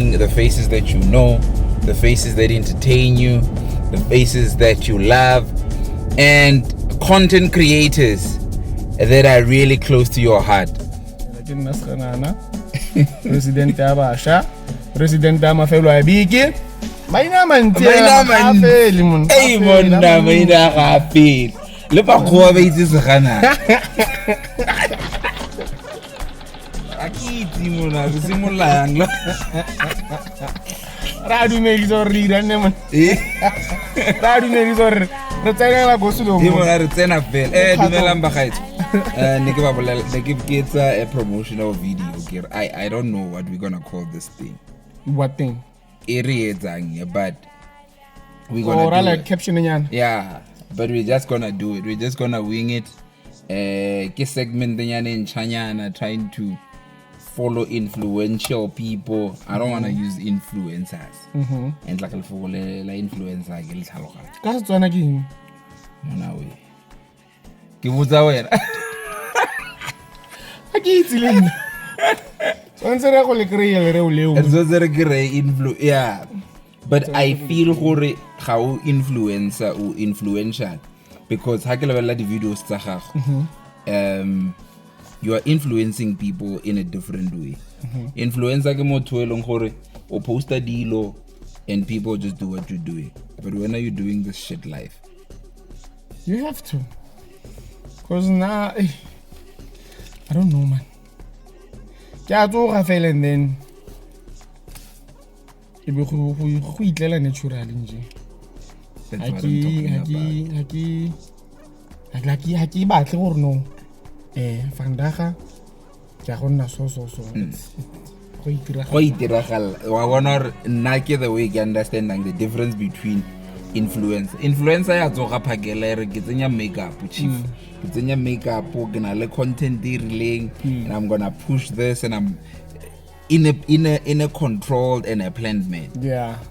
bring the faces that you know, the faces that entertain you, the faces that you love, and content creators that are really close to your heart. Ke nna Seganana, president ya bašwa, president ya mafelo a beke. Maina a mantsi Maina a a ga a mantsi. fele, mon. Ei, Ga a fele, monna, a mantsi. maina ga a fele. Le bakgowa ba itse Seganana. Ga ke itse mona, re simolola yang lo? Re a dumedisa gore re iranne, mon. Eh, Re a dumedisa gore re tsenela ko selong. e mona re tsena fela. Mokgatlho. Dumelang bagaetsho. Ne ke ba bolela, ne ke etsa a promotional video. Ke re, I don't know what we're gonna call this thing. What thing? E re etsang e, but we're gonna Or do like it. caption nyana. Yeah, but we're just gonna do it. We're just gonna wing it. Ke segment nyana e ntjhanyana, trying to follow influential people. I don't wanna use influencers. And like lefoko le la influencer ke le tlhaloganya. Ka Setswana ke eng? Mona we. Ke botsa wena. Ga ke itse le nna. Tshwanetse re go le kry-a lereo leo. Re tshwanetse re kry-e yeah. But I feel gore ga o influencer, o influential, because ha ke lebelela di-videos tsa gago, you are influencing people in a different way. Influencer ke motho e leng gore o posta dilo and people just do what you're doing, but when are you doing this shit live? You have to. Because now, I don't know, man. Ke a tsoga fela and then e be go itlela naturally nje. That's Ha what I'm talking about. Ke ha ke batle gore no. Vandaga ke a go nna so so so. Go itiragala. Go itiragala. Wa bona gore nna ke the way ke understanding the difference between influencer. Influencer ya tsoga phakela e re ke tsenya makeup, chief. Ke tsenya makeup, ke na le content e rileng, and I'm gonna push this, and I'm in a controlled and a planned man.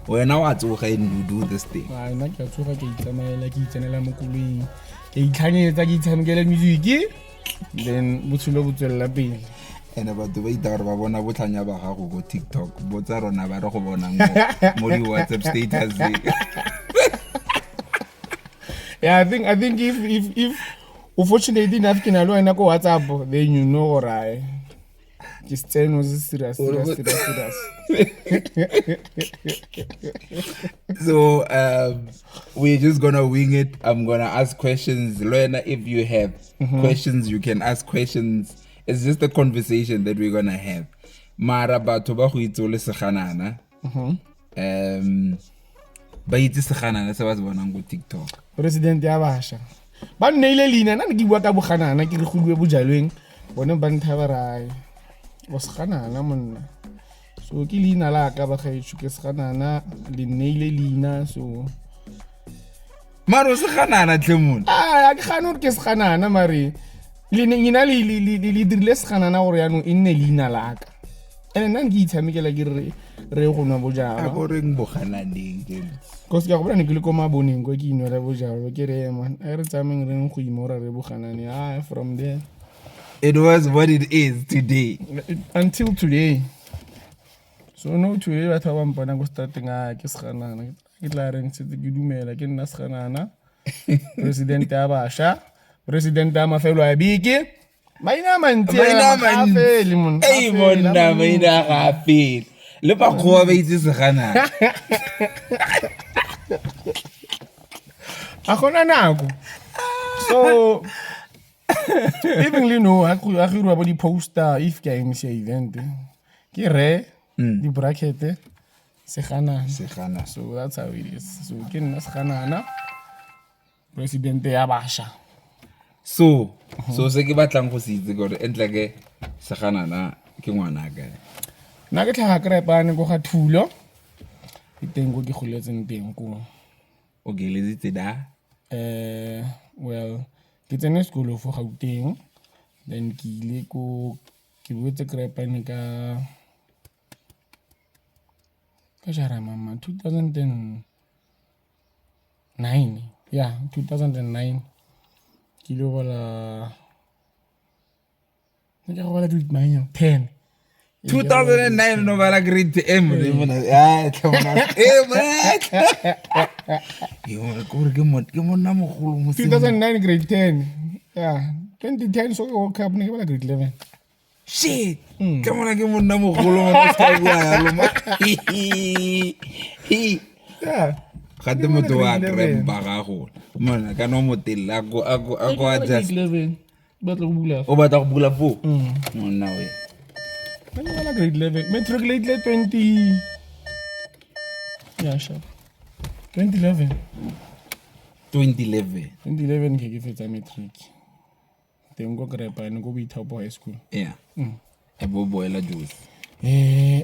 Wena wa tsoga and you do this thing. Ai, nna ke a tsoga, ke itsamaela, ke itsenela mo koloing, ke itlhanyetsa, ke itshamekela music, then botshelo bo tswelela pele. And batho ba ita gore ba bona botlhanya ba gago ko TikTok, botsa rona ba re go bonang mo di-WhatsApp status. Yeah, I think if unfortunately enough ke na le wena ko WhatsApp, then you know gore ai ke setseno se serious, serious, serious, serious. So we're just gonna wing it. I'm gonna ask questions. Lorena, if you have questions, you can ask questions. It's just a conversation that we're gonna have. Mara batho ba go itse o le Seganana. Ba itse Seganana se ba se bonang ko TikTok. President ya bašwa ba nneile leina. Nna ne ke bua ka boganana, ke re go bue bojalweng, bone ba ntha ba rae o Seganana monna. So ke leina la ka bagaetsho, ke Seganana, le nneile leina, so Mara o Seganana tlhe monna. A ke gane gore ke Seganana, mare leina le dirile Seganana gore yaanong e nne leina la ka. And nna ne ke itshamekela ke re re go nwa A bojalwa. ko reng bogananeng, James? Cause ke a go bona ne ke le ko maboneng ko ke inwela bojalwa, ke re man a re tsamayeng reng go imora re boganane. Ah, from there It was what it is today. Until today. So no, today batho ba ba mpona ko strateng, a ke Seganana, ke tla reng, setse ke dumela ke nna Seganana, president ya bašwa, president ya mafelo a beke. Maina a mantsi Maina a a ga a mantsi. fele, mon. Ga a Ei, fele, monna, a mantsi. maina ga a fele. Le bakgowa ba itse Seganana. A gona nako. So even le no ha go iriwa bo di-poster, if ke a MC event, ke re di-bracket Seganana. Seganana. So that's how it is. So ke nna Seganana, president ya bašwa. So se ke batlang go se itse gore entle ke Seganana ke ngwana kae? Nna ke tlhaga Krepane ko ga Thulo, ke teng ko ke goletseng teng ko. O keleditse da? Well, ke tsene sekolo fo Gauteng, then ke ile ko ke boetse Krepane ka jara mama 2009. Yeah, 2009 ke ile go bala, ne ke go bala grade mang 10. 2009 no bala grade M le mona ah tlhomona eh mona yo gore ke mo ke monna mogolo mo 2009 grade 10 yeah 2010 so World Cup ne ke bala grade 11 shit ke mona ke monna mogolo mo ska bua yalo ma yeah gate motho wa krempa ga gola mona ka no motella a ko a ko a ko adjust 11 batla go bula o batla go bula foo monna we Ke bala grade 11 matriculate 20 yeah sure 2011 2011 2011 ke ke fetsa matric teng ko Krepane ko Boithaopo High School yeah e bo boela juice eh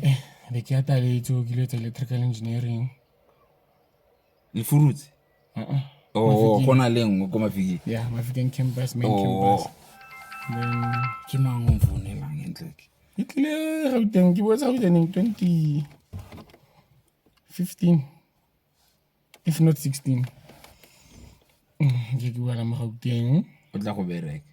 be ke ya taletso ke ile etsa electrical engineering Lefurutse uh-uh. oh go na le nngwe ko Mafikeng yeah Mafikeng campus main Oh. campus then ke mang o mfounelang entle ke tlile Gauteng ke boetse Gauteng 2015 if not 16 ke ke boela mo Gauteng o tla go bereka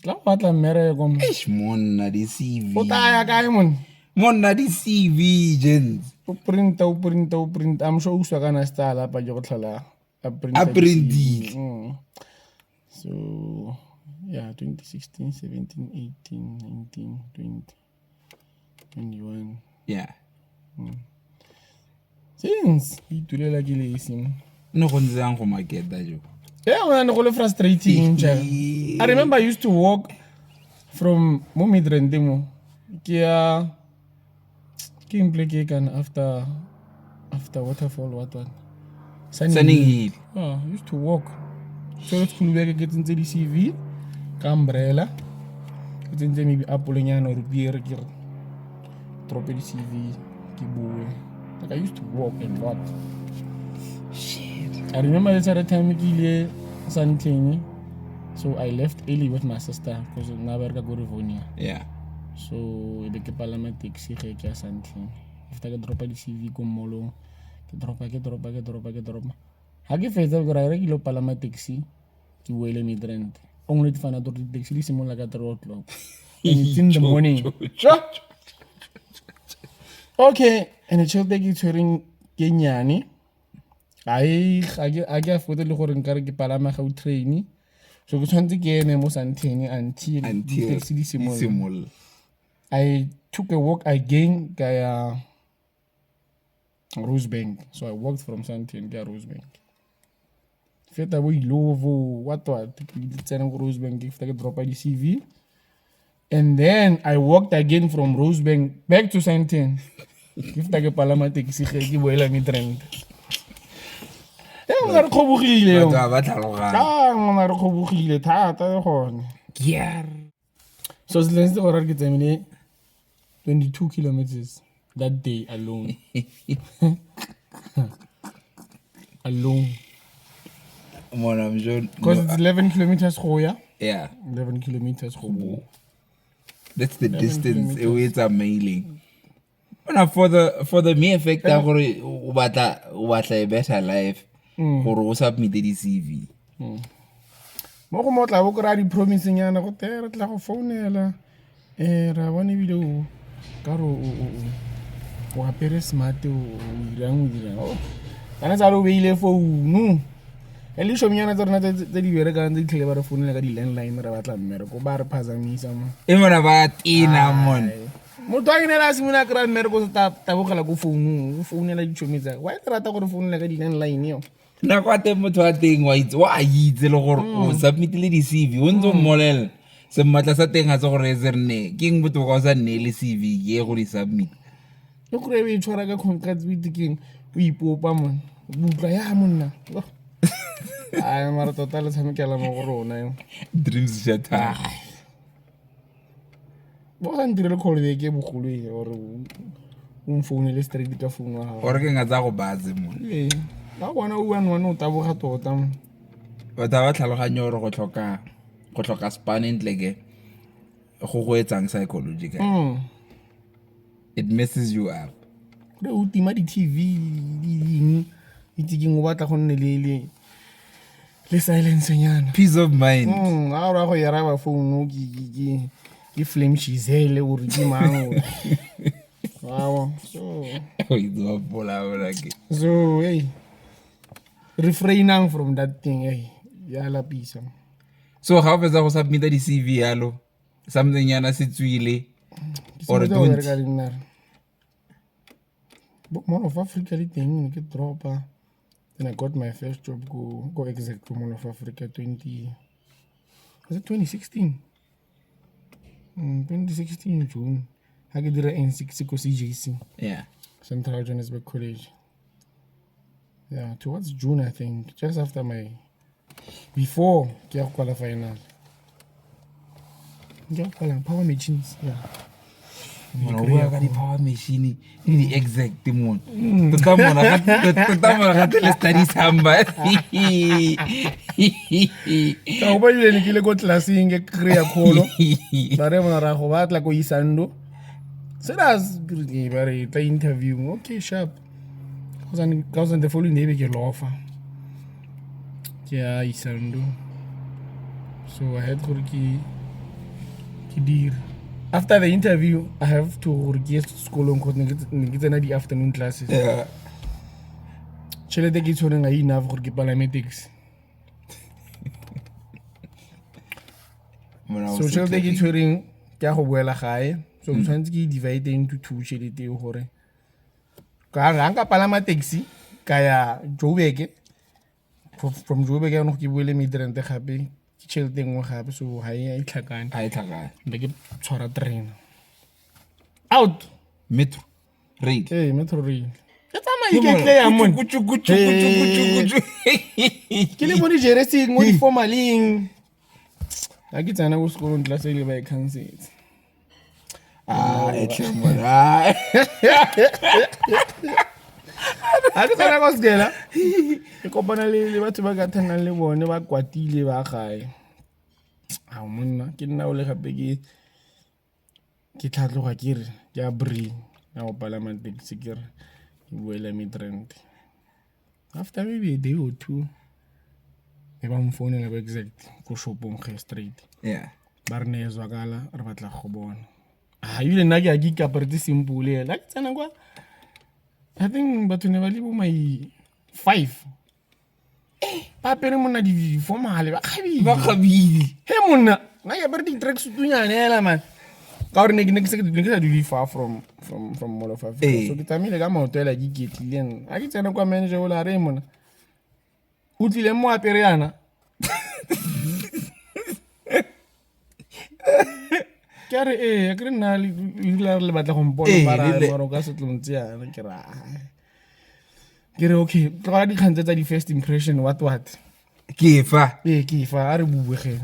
tla go batla mmereko mo. eish monna di-cv o tla ya kae mone monna di-cv gents o printa o printa o printa I'm sure o uswa kana se tsa lapa ke go tlhola a printa A printile. di-CV. So yeah 2016 17 18 19 20 21 yeah since ke itulela ke le esi mo ne go ntse yang go maketa jo Yeah, man, go le frustrating. Nja. I remember I used to walk from mo Midrand mo. Ke ya ke eng pleke e kana after after waterfall what what. Sunning Hill Oh, I used to walk. So it's cool ke tsentse di CV ka umbrella. Ke tsentse maybe apple nyana or beer ke re drop di CV ke boe. Like I used to walk a lot. shit I remember this other time ke ile Sandton. So I left early with my sister because na bereka ko Rivonia. yeah So e be ke palama taxi ge ke ya Sandton. After ke dropa di CV ko mall-ong, ke dropa ke dropa ke dropa ke dropa. Ha ke fetsa ke ra re ke ile palama taxi ke boele Midrand. Only to find out gore di-taxi di simolola ka 3 o'clock. And it's in the morning. Okay, and tšhelete e ke e tshwereng ke e nnyane. Ga ke a ke afford le gore nkare ke palama Gautrain. So ke tshwanetse ke eme mo Sandton until until di-taxi di di simolola. simolola I took a walk again ka ya Rosebank. So I walked from Sandton ke ya Rosebank. Feta bo Illovo, what what, ke tsena ko Rosebank ke feta ke dropa di-CV. And then I walked again from Rosebank back to Sandton. Ke feta ke palama taxi ge ke boela Midrand. Eh, ngwana re kgobogile. batho ba ba tlhaloganya Ah, ngwana re kgobogile thata le gone. Gear. So se lentse gore ke tsamaile 22 kilometers that day alone. Alone. mona I'm sure Because it's 11 kilometers go ya, yeah 11 kilometers go boa. that's the distance e o e tsamaileng bona for the mere fact ya gore o batla a better life gore o submit di-cv Mo go mo tla bo kry-a di-promising nyana go te re tla go founela re a bona ebile o ka re o apere smart o dirang o dirang oh kana tsale o beile founu e le šominyana tsa rona tse di berekang tse di tlhele ba re founela ka di-landline re batla mmereko ba re phazamisa mo e mona ba tena mona motho a kenela a simolola a kry-a mmereko se tabogela ko founung o founela ditšhomi tsa why le rata gore founela ka di-landline eo nako a teng motho wa teng wa itse wa itse le gore o submitile di-cv o ntse o mmolelela semmatla sa teng ga se gore e se re ne ke eng botoka o sa nneele cv ke ye go di-submit le gore e be e tshwara ka contract o itse keng o ipopa mone o utlwa ya monna ai mara tota le tshamekela mo go rona eo dreams shatter bo sa ntirele call back e bogolo e gore o mfounele straight ka founu wa gago ore ke nga tsa go batse mone ee ka bona o one one o taboga tota mo batho ba tlhaloganye gore go tlhoka span ntle ke go go etsang psychological it messes you up gore o tima di-tv di ding itse keng o batla go nne le silence nyana peace of mind a o raya go e araba founu ke Ke Flame Gisele gore ke mang o. Wow. So O itse wa bolabola ke. So hey, refrainang from that thing, hey, ya lapisa. So ga o fetsa go submita di-CV yalo, something yana se tswile Ke or simolotse go don't. bereka le nna re. Bo Mall of Africa le teng ne ke dropa. Then I got my first job go exact go Mall of Africa 20, was it 2016? 2016 June. Ha ke dira N6 ko CJC. Yeah. Central Johannesburg College. Yeah, towards June I think, just after my, before ke ya go kwala final. Ke ya go kwala power machines, yeah. Mona o bua ka di-power machine le di-exact mona. Tota mona tota mona ga le study samba. Ka go ba ile ne ke ile ko classeng ke kry-a call. Ba re bona ra go batla ko Isando. Se das ba re tla interview. Okay, sharp. Ka the following day be ke lofa. Ke ya Isando. So I had gore ke dire. After the interview, I have to gore ke ye sekolong cause ne ke tsena di-afternoon classes. Yeah. Tšhelete ke tshwereng ga e enough gore ke palame taxi. Mona o So tšhelete ke sotlegile. tshwereng ke ya go boela gae. So ke tshwanetse ke e divide into two tšhelete eo gore ka ga nka palama taxi ka ya Joburg, from Joburg jaanong ke boele Midrand gape ke tšhelete e nngwe gape, so ga e tlhakane. Ga e tlhakane. Be ke tshwara train out. Metro rail. Ee, metro rail. Ke tsamaya iketle yang mone. Kutsu, kutsu, kutsu, kutsu, kutsu. Ke le mo dijeresing, mo di-formaleng. Ga ke tsena ko sekolong class e ile ba e cancetse. Ah, e tle mona. Ah. Ga ke tsena ko sekela, ke kopana le batho ba ka thanang le bone ba kwatile ba gae. Ao monna, ke nna o le gape ke tlhatloga ke re ke a bree ya go palama taxi ke re ke boela Midrand. After maybe a day or two, e ba mfounela ba exact ko shopong ge straight. Yeah. Ba re ne zwakala re batla go bona. Ah, ebile nna ke a ke ikaparetse simple hela. Ha ke tsena kwa, I think batho ne ba le bo my 5. Ba apere monna di-formal, ba kgabile. Ba kgabile. He monna, nna ke apere di-tracksuit-nyana hela, man. Ka gore ne ke sa dule far from Mall of Africa. Ee. So ke tsamaile ka maoto hela ke iketlile nna. Ha ke tsena kwa manager o la re monna, o tlile mo apere yana. Ke a re, ee, a ke re nna le rile le batla go mpona, Ee, ba ra, le le- mara o ka se tlo ntse yana, ke ra, ai. Ke re, okay, tlogela dikgang tse tsa di-first impression, what, what. Ke fa. Ee, ke fa, a re bue ge.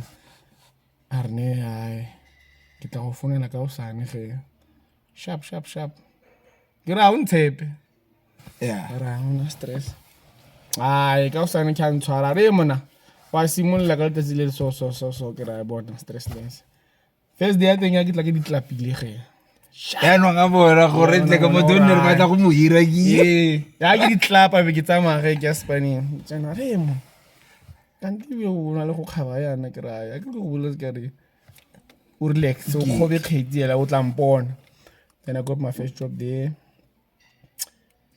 A re ne, ai, ke tla go founela ka hosane ge. Sharp, sharp, sharp. Ke re, ha o ntshepe. Yeah. A re, ha hona stress. Ai, ka hosane ke a ntshwara. Re mona, wa simolola ka letsatsi le le so, so, so, so, ke re, a bona, stressless. First day ya teng ya ke tla ke di tlapile ge. Yaanong a bona gore ntle ka motho o nne re batla go mo hira ke. Ee, ya ke di tlapa be ke tsamaya ge ke ya Spaneng. Tsena re mo. Kanti ebile o na le go kgaba yana ke raya. Ke go boletse ka re o relax, o kgobe kgetsi hela o tla mpona. Then I got my first job there.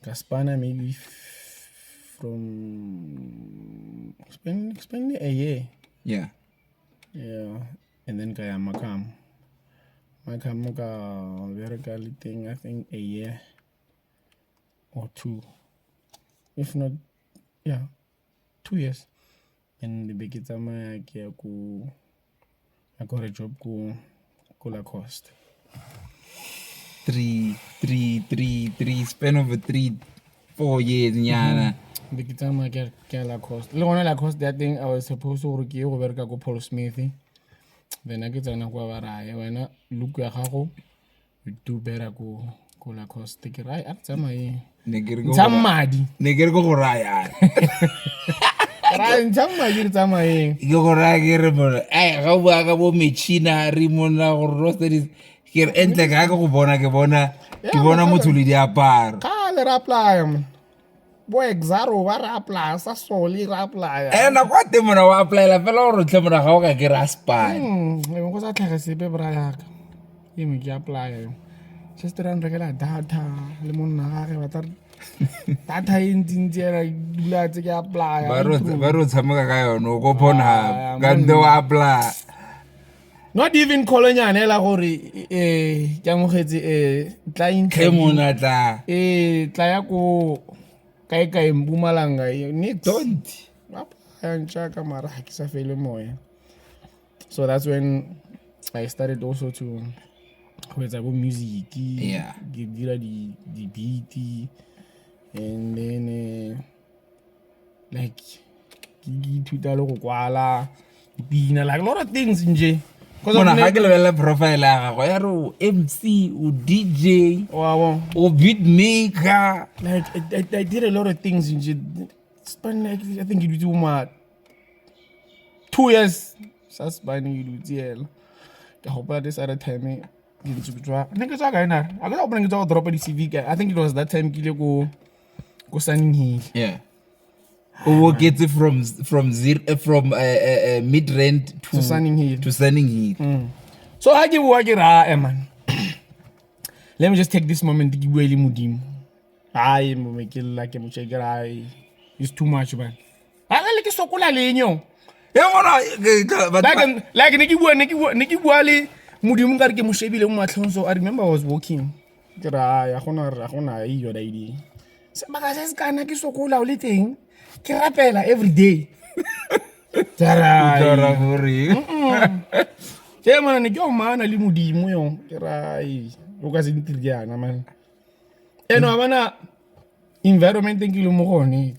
Ka spana maybe from spend a year. Yeah. Yeah. And then ka ya Markham. Markham ka bereka le teng, I think a year or two. If not, yeah, 2 years. And be ke tsamaya ke ya ko, I got a job ko Lacoste. 3, 3, 3, 3, span over 3, 4 years nyana. Be ke tsamaya ke ya Lacoste. Le gona Lacoste ya teng, I was supposed to gore ke ye go bereka ko Paul Smith. Then ke tsena kwa ba raya, wena look ya gago, you do better ko Lacoste. Ke re, ai, a re tsamaye. Ne ke re ke Ntsha go ra- madi. Ne ke re ke go raya. Ra ntsha madi re tsamayeng. Ke go raya ke re mona, ai, ga o bua ka bo machinery mona, go roster dis-, ke re, entle ka ke go bona, ke bona, ke Yeah, bona monna. motho le diaparo. Kgale re apply-a, man. Bo Exxaro ba re apply-a, Sasol e re apply-a. Ene nako ya teng mona o apply-ela fela gore tlhe mona ga o ka ke ra spane. E go sa tlhage sepe, bra yaka. Ke me ke apply yo. Sister a nrekela data le monna gage ba tla re data e ntsintsi ena ke dula tse ke apply. Ba re o tshameka ka yone o ko Pornhub Ah, kante o apply. Not even colonyane ela gore ke amogetse tla Ke interview. mona tla. Tla ya ko kae kae Mpumalanga nix. Don't. Ba ntšaka mara ga ke sa fele moya. So that's when I started also to go etsa bo music. Ke dira di beat and then like ke ithuta le go kwala dipina, like a lot of things nje. 'Cause of Mona ga ke lebelela profile ya gago ya re o MC, o DJ, wa bona. o beat maker. Like I did a lot of things nje. Span like I think ke dutse bo ma 2 years sa span ke dutse hela. Ke gopola this other time ke ntse ke tswa, ne ke tswa kae na? A ke sa gopola ke tswa go dropa di-CV kae. I think it was that time ke ile ko Sunninghill. Yeah. O oketse from zero, from Midrand To Sunninghill. To Sunninghill. So ha ke bua ke re, ah, man. Let me just take this moment ke bue le Modimo. Ai, mo me ke lla ke mo check ai. It's too much, man. Ha le ke sokola le nyo. E mona ke Like ne ke bua le Modimo ka re ke mo shebile mo matlhong, so I remember I was walking. Ke re, ai, a gona a gona e yona ID. Sebaka se se kana ke sokola o le teng. Ke rapela every day. Tara. Tara gore. Ke mona ne ke o mana le Modimo yo. Ke ra ai, o ka se ntire yana man. Eno a bona environment e ke le mo go yone,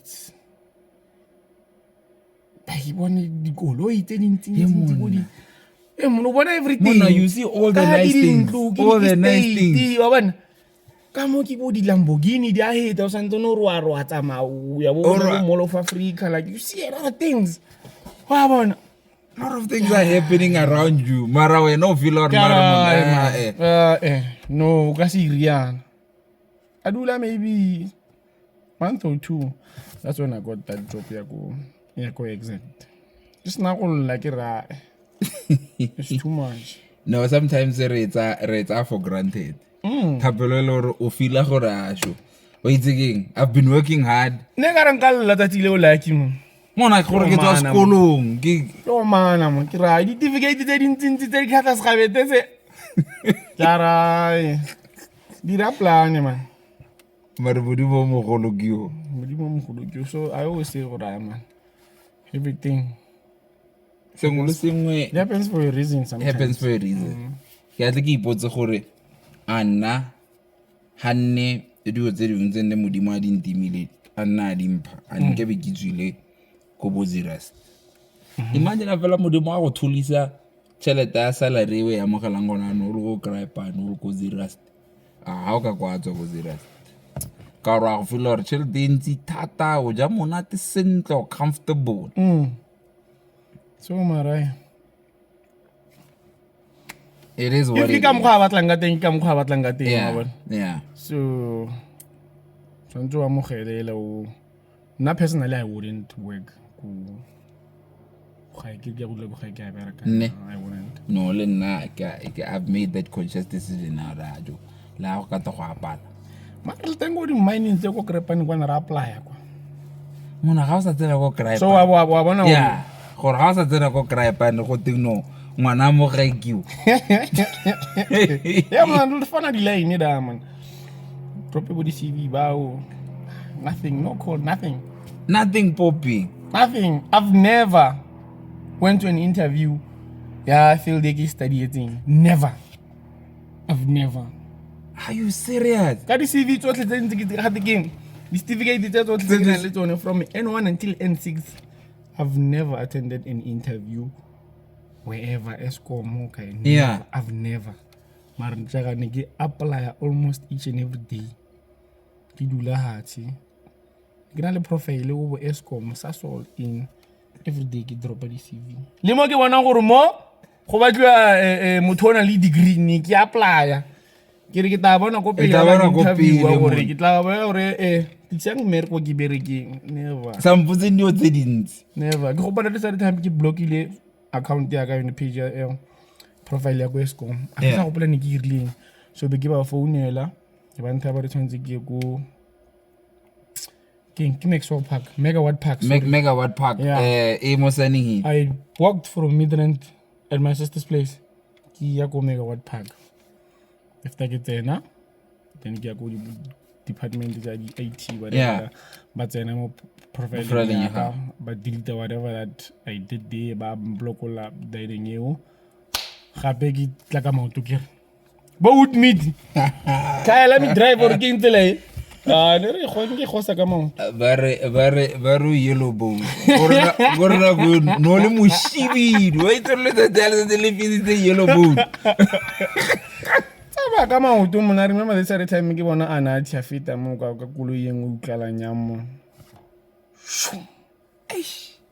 ba ke bone dikoloi tse dintsi ntsi ko di. Mona o bona everything. Mona, you see all the Ka nice di things. dintlo, ke All di the nice estate, things. wa bona. Ka mo ke bo di-Lamborghini di a heta, o santse o re wa re wa tsamaya, o ya bo O bona ra- bo Mall of Africa, like you see a lot of things. Wa bona. A lot of things are happening around you. Mara wena o feel gore Ke a mara ra, monna, man. No, o ka se iriana. A dula maybe month or two. That's when I got that job ya ko Exact. Just na go lla ke ra. It's too much. No, sometimes re tsa for granted. Thapelo e le gore o feela gore a sho. O itse keng? I've been working hard. Ne ka re nka lla tsatsi leo lucky mo. Mona gore ke tswa Mana, mo. sekolong. Ke Ke o mana mo ke ra di-certificate tse dintsintsi tse di kgatla segabete tse. Ke a ra dira plan man. Mare Modimo o mogolo ke yo. Modimo o mogolo ke yo. So I always say gore ah, man. Everything Sengwe le sengwe it happens for a reason sometimes. Happens for a reason. Ke atle ke ipotse gore a nna ga nne dilo tse dingwe tse nne Modimo a di ntimile a nna a dimpha a nke be ke tswile ko bo Zeerust. Imagine fela Modimo a go tholisa tšhelete ya salary e o e amogelang gona anong o le ko Kraaipan, o le ko Zeerust. A ga o ka kwa tswa ko Zeerust ka gore a go feel gore tšhelete e ntsi thata, o ja monate sentle, o comfortable. So mara It is if what ke it ka is. mokgwa a batlang ka teng, ke ka mokgwa a batlang ka teng, wa bona. So tshwanetse o amogele ele o nna personally I wouldn't work ko gae, ke ke go dula ko gae ke a bereka. Ne. I wouldn't. No, le nna I've made that conscious decision now rajo la go kata go apala. Mara le teng ko di-mining tse ko Krepane kwana re applya kwa. Mona ga o sa tsena ko So wa bona gore- Yeah, gore ga o sa tsena ko Kraaipan go teng no ngwana mo gae ke o. Yeah man, le fana di-line da man, drope bo di-CV bao, nothing, no call, nothing. Nothing popping. Nothing. I've never went to an interview ya field e ke studyetseng. Never. I've never. Are you serious? Ka di-CV tsotlhe tse ntse ke gate keng di-certificate tse tsotlhe tse ke nang le tsone from N1 until N6, I've never attended an interview wherever, Eskom kae. Never. I've never. Mara jaaka ne ke applya almost each and every day, ke dula hatshe ke na le profile go bo Eskom, Sasol, in every day ke dropa di-CV le mo ke bonang gore mo go batliwa motho o nang le degree, ne ke applya ke re ke tla bona ko pele tla ga ba bona ko interviewa pele gore mone. Ke tla bona gore tlisang mmereko ke berekeng. Never. Sa mpotse dilo tse dintsi. Never. Ke gopola le sa time ke blockile account ya ka yone page ya profile ya ko Eskom. A ke sa gopola ne ke irileng. So be ke ba founela, ke ba ntha ba re tshwanetse ke ye ko ke ke Maxwell Park, Megawatt Park. Sorry. Megawatt Park. Yeah. E mo Sunninghill. I walked from Midrand at my sister's place. Ke ya ko Megawatt Park. After ke tsena, then ke ya ko department tsa di IT whatever. Yeah. Ba tsena mo profile Profile ya ya ka, ba delete whatever that I did there, ba blokola daedeng eo. Gape ke tla ka maoto ke re, bo Woodmead. Kaya let me drive or ke eng tsela e? Ah, ne re go ke gosa ka maoto. Ba re ba re ba re o yellow bone. Gore nako eo no le moshibidi. Wa itse gore letsatsi ha letsatsi le fisitse yellow bone. Tsamaya ka maoto mona. I remember this other time ke bona Anathi a feta mo ka koloi e nngwe utlwalang yang mo.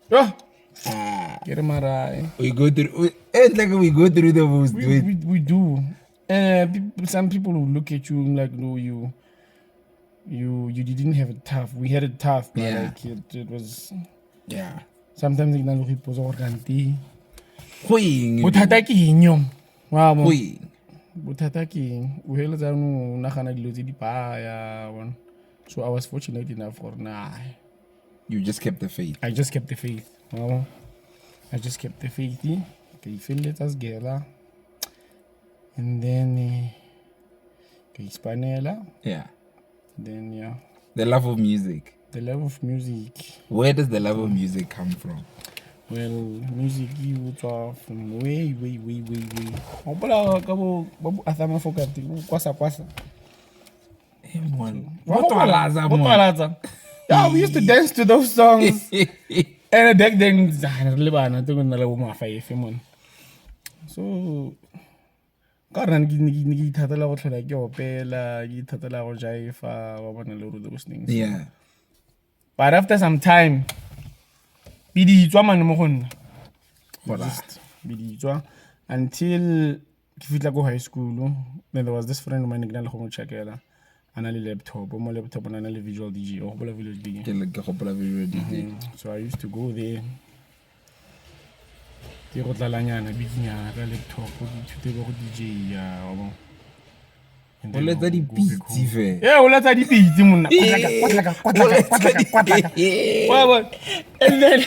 Yo, ke re mara We go through like we go through the most. We do. Some people will look at you like, no, you didn't have it tough. We had it tough, but like it was sometimes ke na le go ipotsa gore kante Go eng? Bothata ke eng yo? Wa Go bo eng? Bothata ke eng? O heletsa no nagana dilo tse di baya, bona. So I was fortunate enough gore nah, You just kept the faith. I just kept the faith. Wa bo? I just kept the faith. Ka ifelletsa segela. And then ka ispanela. Then yeah. The love of music. The love of music. Where does the love of music come from? Well, music e utswa from way, way, way, way, way. Hopola ka bo ba bo Arthur Mafokate, bo Kwasa Kwasa. Hey, man. Wa hopola? Bo Twalaza, Bo man. Twalaza. Yeah, we used to dance to those songs. And back then, re le bana, tse na le bo ma 5 mon. So ka re ne ke ithatela go tlhola ke opela, ke ithatela go jaifa, wa bona le those things. But after some time, biditswa mane mo go nna. Just biditswa until ke fitla ko high school. Then there was this friend of mine ke na le go mo checkela. A na le laptop, mo laptop o na le Visual DJ, o gopola Visual DJ? Ke gopola Visual DJ. So I used to go there. Ke go tlalanyana bikinyana ka laptop, ke ithute go DJ ya, wa bona. And O then letsa I'll go back dipitse home. fe. Yeah, o letsa dipitse monna. Kwatlaka, kwatlaka, kwatlaka, kwatlaka, kwatlaka. Wa bona? And then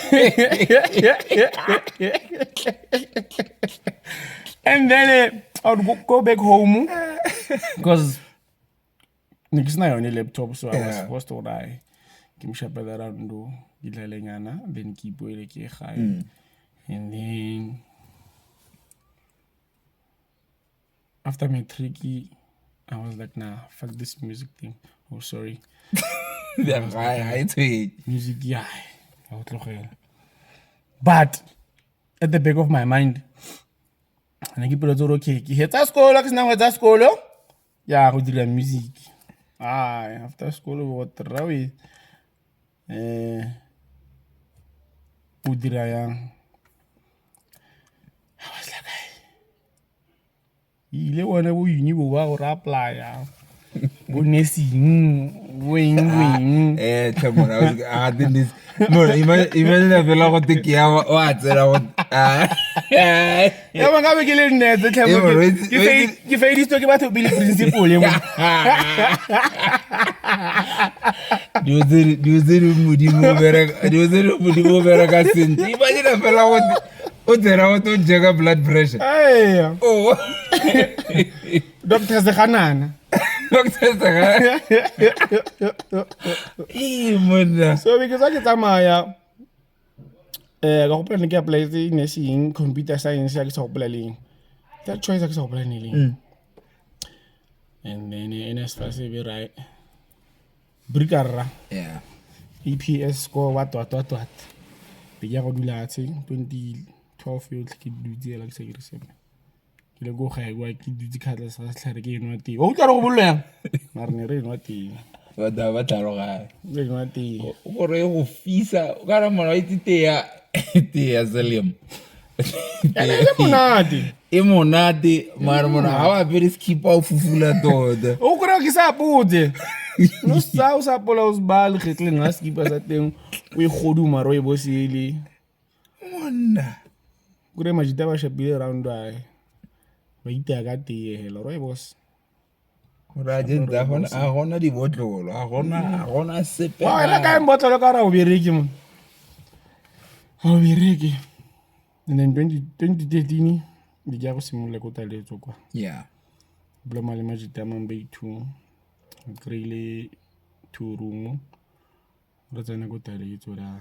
and then I would go back home because ne ke sena yone laptop, so I was forced to die. Ke mo shapela round ke dlalenyana, then ke ipoele ke ye gae. And then after matric, I was like, nah, fuck this music thing. Oh, sorry. Yeah, ga e tshwenye. Music, yeah, I o tlogela. But at the back of my mind, ne ke ipoletse gore okay, ke hetsa sekolo, ke sena go hetsa sekolo, ya go dira music. Ai, after sekolo go tra we o dira yang? I was like, ai, ile bona bo uni bo ba go re apply-a, bo nursing, bo eng, bo eng. Tlhe mona, I was, ah, then this, no, imagine fela go te ke ya wa tsena go, ah. Ya ba nkabe ke le nnete, tlhe, Eh, mo bro, it's- it's- ke fedisitswe ke batho pele principal e mo. Dilo tse di Modimo o bereka, dilo tse di Modimo o bereka sentle. Imagine fela go te o tsena go te o check-a blood pressure. Ai, Oh. Doctor Seganana. Doctor Seganana. Eh, monna. So because ke tsamaya, ka gopola ne ke apply-etse nursing, computer science, ya ke sa gopola leng. That choice ya ke sa gopola ne leng. And then NSFAS e be right. Brikarra. EPS score what, what, what, what. Be ke ya go dula fatshe 2012 yotlhe ke dutse hela ke sa dire sepe. Ke le ko gae kwa ke dutse ka tlase ga setlhare ke enwa tee. Wa utlwa re go bollo yang? Mara ne re enwa tee. Batho ba tlhaloganya. Re enwa tee. O gore e go fisa, o ka re mona wa itse tee ya selemo. Ene e monate. E monate, mara mona ha o apere sekipa o fufula tota. O kry-a ke sa apotse. No sa o sa apola o se ba lekgetleng ga sekipa sa teng o e goduma rooibos ele. Monna. Kry-e majita ba shapile round ae. Ba itaya ka tee hela rooibos. Gore a jentse a gona dibotlolo, a gona sepe. Wa wena kae mbotlolo ka gore a o bereke mo, ga o bereke. And then 2013 di ke ya go simolola ko taletso kwa. Bloma le majita a mangwe ba i-two, re kry-ile two room, re tsena ko taletso. Ra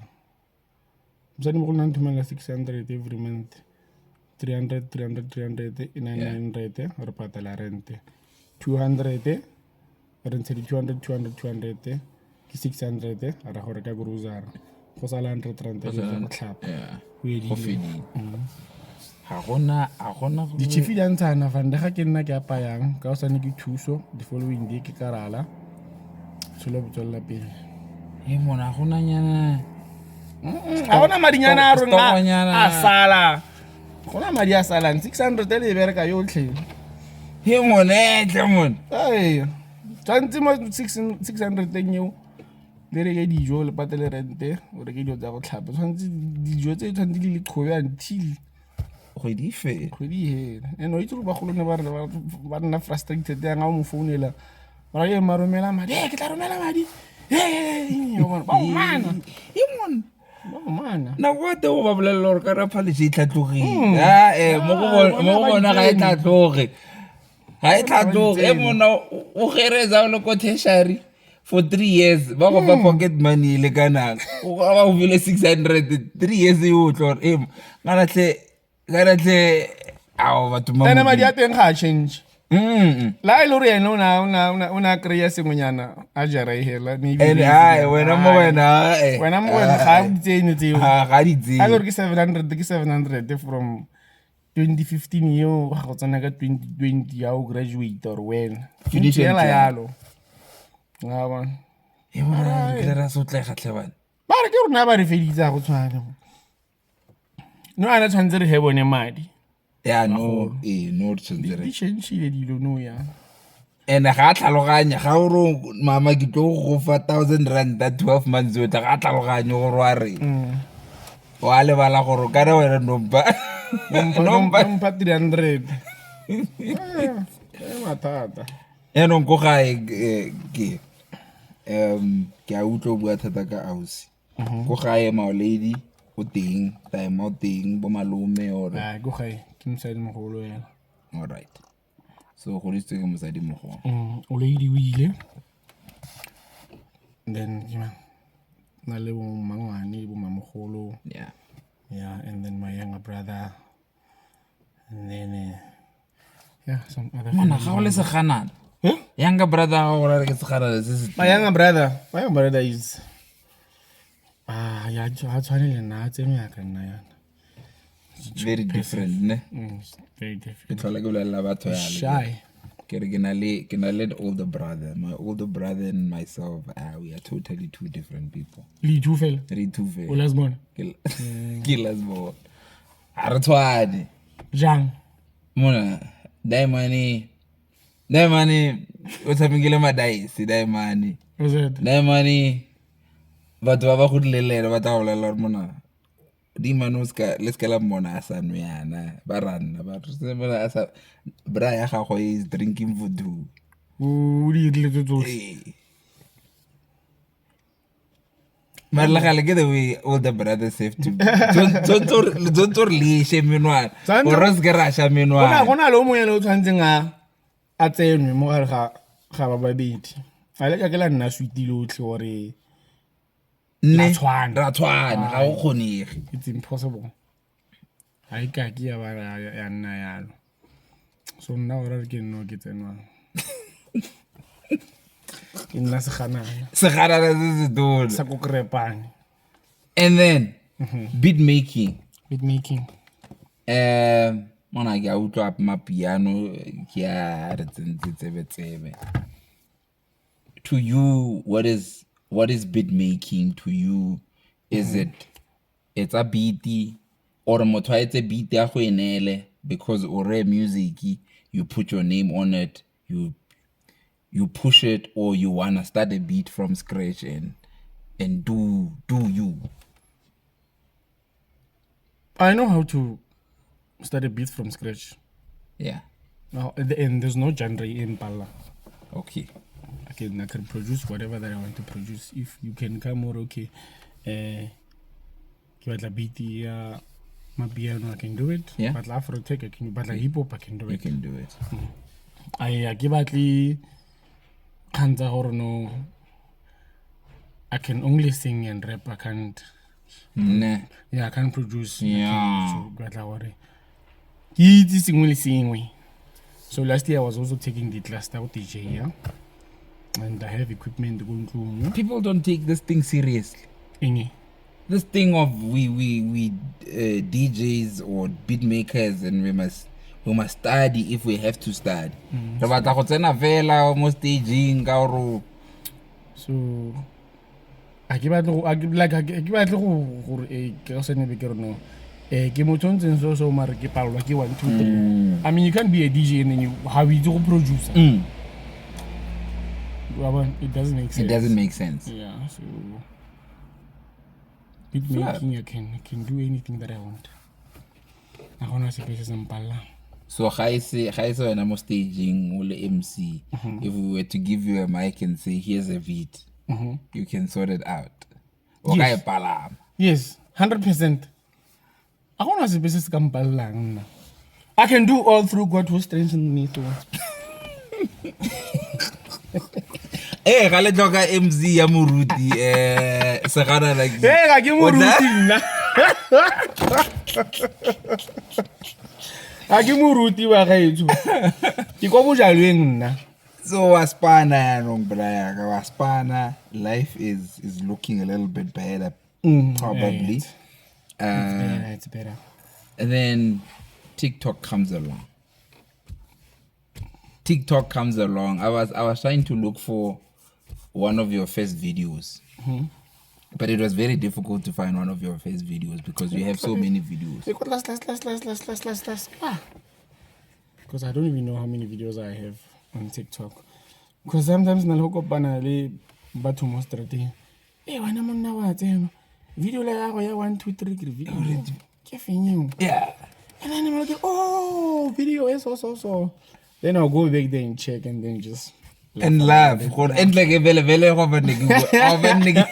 mosadi mogolo na nthomela 600 every month, 300, 300, 300, e nine 900. Re patela rent 200, re ntsha di 200, 200, 200, ke 600. Ra go reka grocery, go sala 100 rand go tlhapa. Go Go edile. Fedile, ga gona Di-chief di a ntshana fande ga ke nna ke apayang ka o sane ke thuso. The following day ke karala, tsholo bo tswelela pele. E mona ga gona nyana. Ga gona madinyana a rona Stokonyana. a sala, gona madi a salang 600 e le e bereka yotlhe. He monetle mone. Ee, tshwanetse mo 600 teng eo le reke dijo, le patele rente, o reke dilo tsa go tlhapa. Tshwanetse dijo tse tshwanetse di le qhobe until Kgwedi e fela. Kgwedi e hela. And o itse gore bagolo ne ba re ba nna frustrated yang ga o mo founela, ba re, "Ma romela madi." "Eh, ke tla romela madi." Eh, ba o mana. E mone. Ba o mana. Nako ya teng o ba bolelela gore ka raphaleše e tlhatlogile. Ae, mo go Ah, mo go bona bona ba ga e di tsene. tlhatloge, ga e tlhatloge e tsene. mona o geretsa o le ko tertiary for 3 years, ba go fa pocket money e lekanang, o ba o file 600 3 years e otlhe gore e kanatlhe ao batho ma Ene madi a teng ga a change. La e le gore ene o ne a kry-a sengwenyana a jara e hela maybe And raise ai nyana. wena mo Ai. wena eh, Wena mo wena ga a di tsene tseo. Ga di A le tsene. gore ke 700, ke 700 from 2015 eo ga go tsena ka 2020 ya o graduate or when. Finish and hela clear. yalo a bona. E mona re kile ra sotlega tlhe bana. Ba re ke rona ba re feditse, ga go tshwane no ana tshwanetse re he bone madi. Ya no, ee, no re tshwanetse re Di changile dilo no ya. And ga a tlhaloganya ga o re, "Mama, ke tlo go fa 1000 rand 12 months yotlhe," ga a tlhaloganye gore wa reng. Wa lebala gore o kana wena nompa nompa. Nompa 300. Eh, mathata. Yaanong ko gae ke ke a utlwa o bua thata ka ausi ko gae, maolady o teng, taema o teng, bo malome or? Ah, ko gae ke mosadi mogolo ena. Alright, so godisitswe ke mosadi mogolo. O lady o ile, then ke mang na le bo mmangwane, bo mamogolo. Yeah, and then my younger brother, and then yeah, some other Ngwana family ga o le members. seganana. Huh? Younger brother ga go rare ke seganana se se My younger brother is, ah, ya ga tshwane le nna, a tseno yaka nna yana. Very different, ne? It's very Ke different. tlhola ke bolelela batho yalo. Shy. Ke re ke na le an older brother. My older brother and myself, ah, we are totally two different people. Le two fela? Re two O fela. last born? Ke last born, ga re tshwane. Jang? Mona diamane o tshamekile madice, diamane. Was it Diamane, batho ba ba godile le ene ba tla bolelela gore mona dimane o seka le seka la mmona a sa nwe yana, ba ranna ba re mona a sa bra ya gagwe is drinking for two. O di dirile tse tsotlhe. Ee. Mare le gale ke the way older brothers have to be. Tshwanetse gore le she menwana gore re seke ra sha menwana. Go na le o mongwe ene o tshwanetseng a tsenwe mo gare ga ba babedi, ga le ka ke la nna sweet lotlhe gore Ne, ra tshwana. Ra tshwana ga go kgonege. It's impossible, ga e kake ya ba ya nna yalo. So nna ora re ke nno ke tsenwang, ke nna seganana. Seganana se se tona. Sa ko krepane. And then beat making. Beat making. Mona ke a utlwa mapiano ke a re tsentse tsebe-tsebe. To you, what is beat making to you? Is it etsa beat or motho a etse beat ya go e neele because o re music, you put your name on it, you push it, or you wanna start a beat from scratch and do you? I know how to start a beat from scratch. No, at the end, there's no genre in mpallang. Okay. I can produce whatever that I want to produce. If you can come or okay, ke batla beat ya mapiano, I can do it. Batla Afrotech, I can batla hip hop, I can do You it. can do it. I ke batle kgang tsa gore no, I can only sing and rap. I can't. Nah. Yeah, I can't produce. I can't. So ke batla gore ke itse sengwe le sengwe. So last year I was also taking the class tsa go DJ, yeah? And I have equipment ko ntlong. People don't take this thing seriously. Eng? This thing of we DJs or beat makers and we must study if we have to study. Re batla go tsena fela mo staging ka gore So a ke batle go a ke like a ke batle go gore ke go sene be ke re no, ke motho o ntseng so so mare ke palelwa ke 1 2 3. I mean, you can't be a DJ and then you ha o itse go producer. Wa bona, it doesn't make sense. It doesn't make sense. Yeah, so beat Flap. making, I can do anything that I want. A gona sepe se se mpallang. So ga e se wena mo staging o le MC, if we were to give you a mic and say, "Here's a beat," you can sort it out. O ka Yes. e palama. Yes, 100%. A gona sepe se se ka mpallang nna. I can do all through God who strengthens me. So Eh, ga le tlhoka MC ya moruti seganana ke. Ee, ga ke moruti nna. Ga ke moruti wa gaetsho. Ke kwa bojalweng nna. So wa spana yaanong, bra, wa spana. Life is looking a little bit better, probably. Yeah, it's better, it's better. And then TikTok comes along. TikTok comes along. I was trying to look for one of your first videos. But it was very difficult to find one of your first videos because you have so many videos. Ke ko last, last, last, last, last, last, last, last. Ah. Because I don't even know how many videos I have on TikTok. Because sometimes na le go kopana le batho mo strateng. Eh, wena monna wa tseno. Video le gago ya 1 2 3 ke re video. Ke feng eo? Yeah. And then I'm like, "Oh, video is so so so." Then I'll go back there and check and then just And laugh. Gore entle ke vele vele go ba ne ke bua go ba ne ke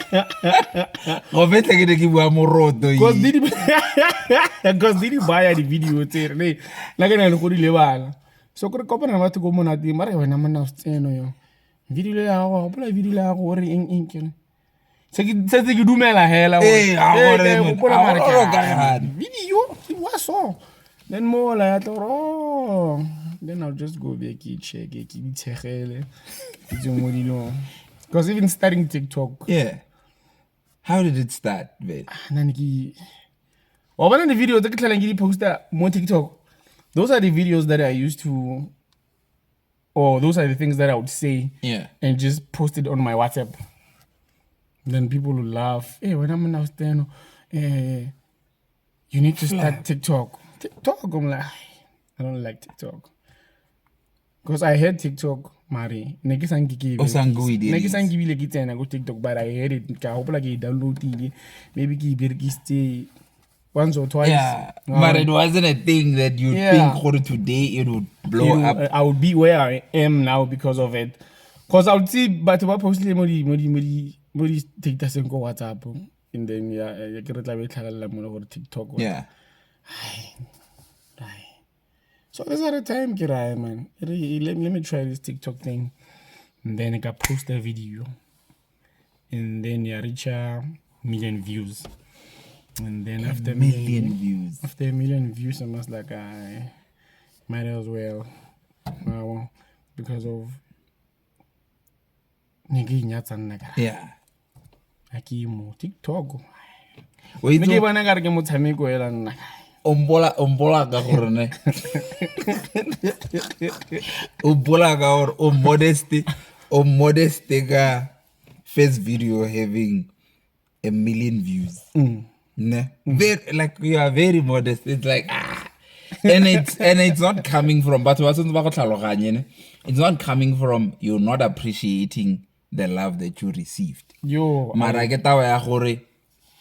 go betle ke ne ke bua moroto. Because di baya di-video tse re le nna ke na le go di lebala. So kore kopana le batho ko monateng ba re, "Wena monna o setseno yo video le ya gago wa gopola video le ya gago o re eng eng?" Ke re se ke setse ke dumela hela gore, Ee, a ee, gore ke a motho, gopola a mare gore ke o ka gana. Video ke bua so then mola ya tla gore, oh, then I'll just go back ke check ke itshegele ke tswe mo dilong, because even starting TikTok, Yeah. How did it start, man? Nna ne ke wa bona di-video tse ke tlhalang ke di posta mo TikTok, those are the videos that I used to, or those are the things that I would say and just post it on my WhatsApp. Then people will laugh. "Hey, when I'm now stand, you need to start TikTok." TikTok, I'm like, "I don't like TikTok." Because I heard TikTok, mare ne ke sanke ke e O sanke o e berekisa. Ne ke dirisa. sanke ebile ke tsena ko TikTok, but I heard it. Ka hopola ke e downloadile, maybe ke e berekisitse once or twice. Yeah. But it wasn't a thing that you think gore today it would blow up. I would be where I am now because of it. Because I would see batho ba postile mo di statuseng ko WhatsApp and then yeah, ke re tla be e tlhagelela mo le gore TikTok. Ai. So this other time ke ra, man, let me try this TikTok thing. And then I got post a video. And then ya reach a million views. And then after Million views. After a million views, I was like, I might as well. Well, because of ne ke inyatsa nna ka ha ke mo TikTok. O Ne itse ke bona ka re ke motshameko hela nna. O mpola ka gore ne o mpola ka gore o modest ka first video having a million views, ne? Very, like, you are very modest. It's like, ah, and it's not coming from batho ba tshwanetse ba go tlhaloganye, ne? It's not coming from you're not appreciating the love that you received. Yo, Mara ke taba ya gore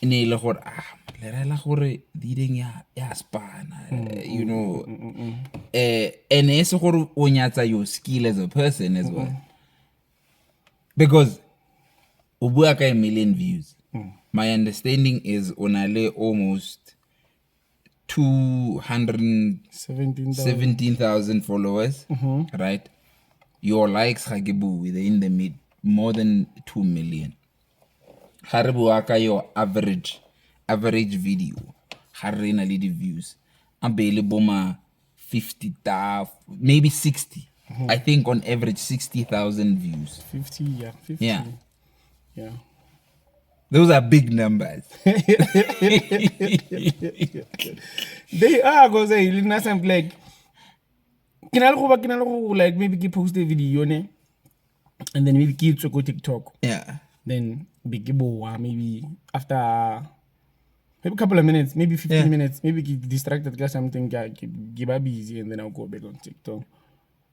e ne e le gore, ah, Le rela gore leading ya spana, you know. And e se gore o nyatsa your skill as a person as well. Because o bua ka a million views. My understanding is o na le almost 17,000. 217,000 followers, right? Your likes ga ke bue, they're in the mid more than 2 million. Ga re bua ka your average video, ga re na le di-views, a be le bo ma 50 maybe 60. I think on average 60,000 views. 50, yeah. 50. Yeah. Yeah. Those are big numbers. They are, because hey, le nna some like ke na le go ba ke na le go like maybe ke post a video ne and then maybe ke tswe ko TikTok, then be ke boa maybe after maybe a couple of minutes, maybe 15 minutes, maybe ke distracted ka something, ke ba busy, and then I'll go back on TikTok.